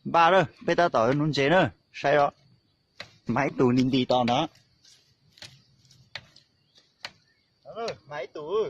Npaj na, peb tab tom nuv ntses na, saib os. Mas ib tug nti nti tod ntag. Mas ib tug.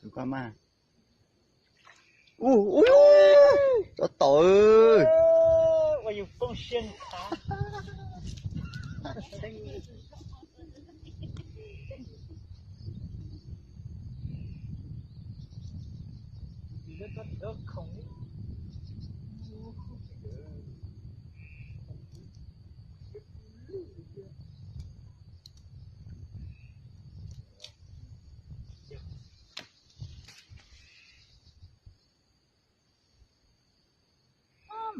Tus koj mas. Ub, ub, ub, tab tom.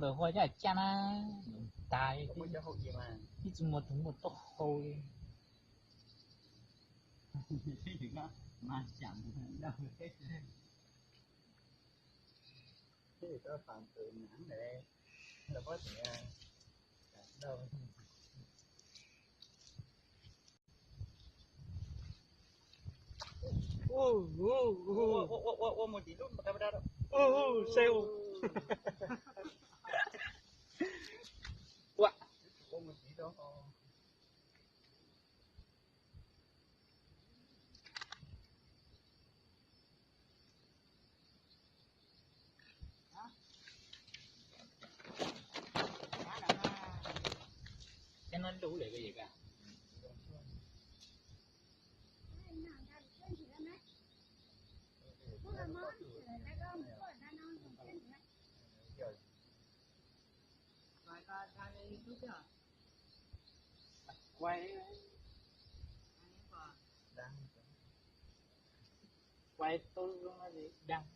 Ntawm hua caj caj na, tas ib txwm muaj tus muaj taub hau li. Quay, quay tau zoo li đăng.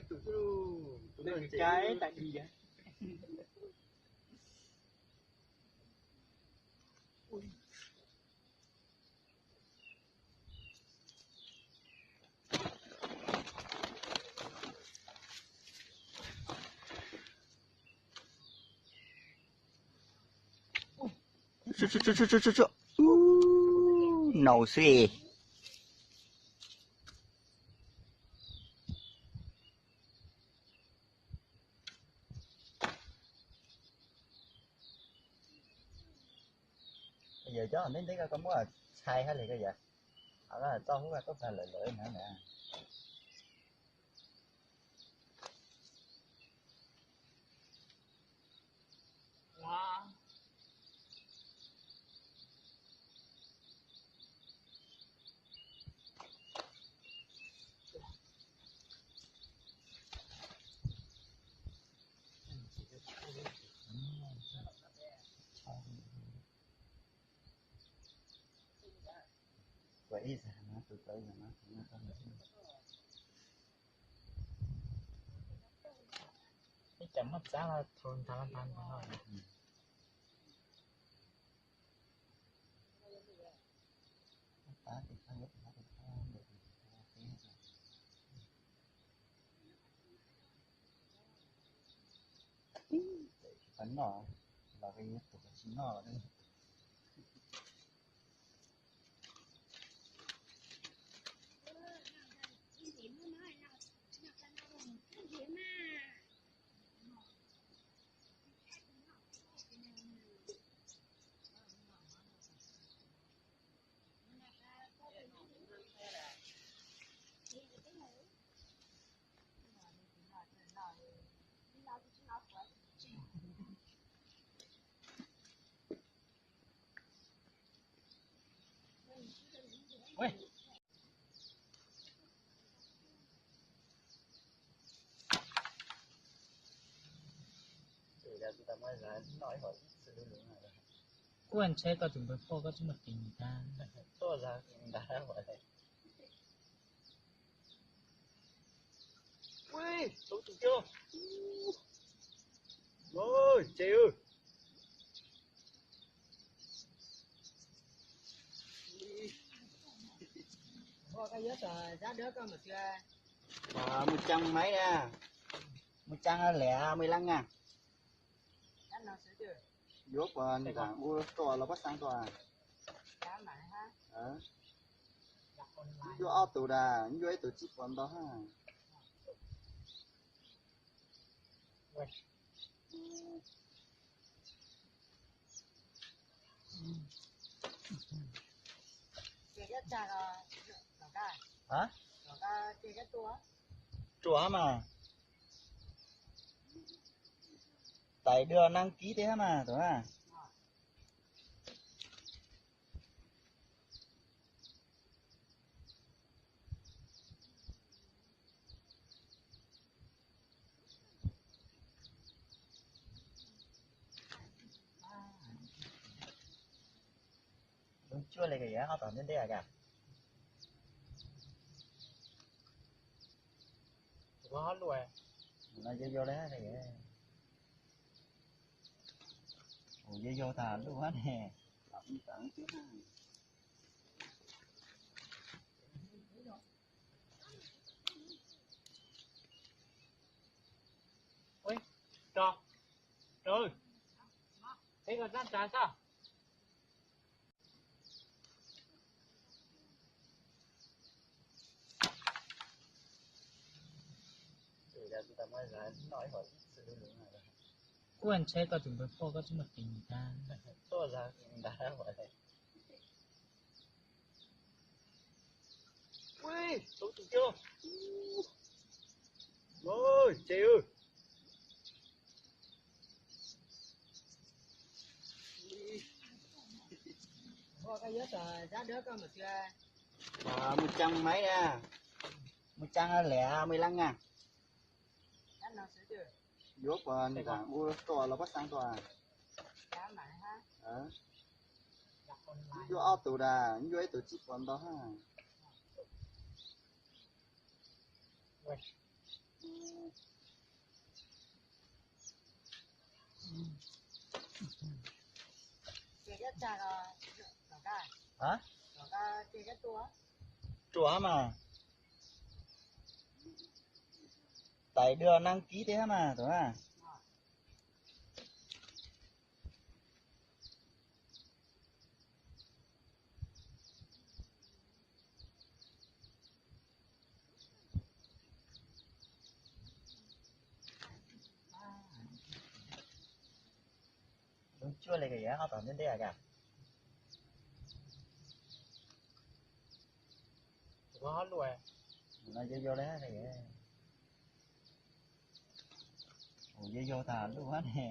Tus no cai tas di. Nau xwb. Yawg cov ntev ntev ko koj muab txhais hab li koj yawg, txoj hub koj txhais lawm lawm na. Ua ib zaug no, tus tau ib zaug no, tus no tau ib zaug. Ib cov moj txab los thaum ntag los ntag ntag. Tsis noj, los yuav tus tsis noj. Kuj ntshai koj tus npawg Phuaj koj tsis muaj qias ntag. Ui, tau tus kiag. Ui, ces ui. Mus caa maiv na, mus caa liam mus laj nga. Yuav puas nram u tuaj los pab xaa tuaj. Yuav ob tug da, yuav ib tug tsis puas nto ha. Tsuas mas. Tais dua nab kib thiab mas tus na. Zoo cuaj li ko, yog ob tom ntej ntej cas. No yau yau li, yau yau tas luj ne. Ro, ro, peb koj txab tsa xwb. Kuj ntshai koj tus npawg Phuaj koj tsis muaj qias ntag. Ces mus caa maiv na, mus caa liam mus laj nga. Yuav puas nram u tuaj los pab xaa tuaj. Yuav ob tug da, yuav ib tug tsis puas nto ha. Ruam mas. Tais dua nab kib thiab mas tus na. Zoo cuaj li ko, yog ob tom ntej ntej cas. No yau yau li, yau yau tas luj ne.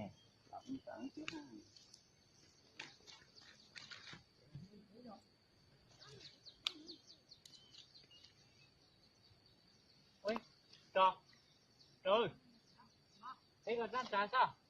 Ro, ro, peb koj txab tsa xwb.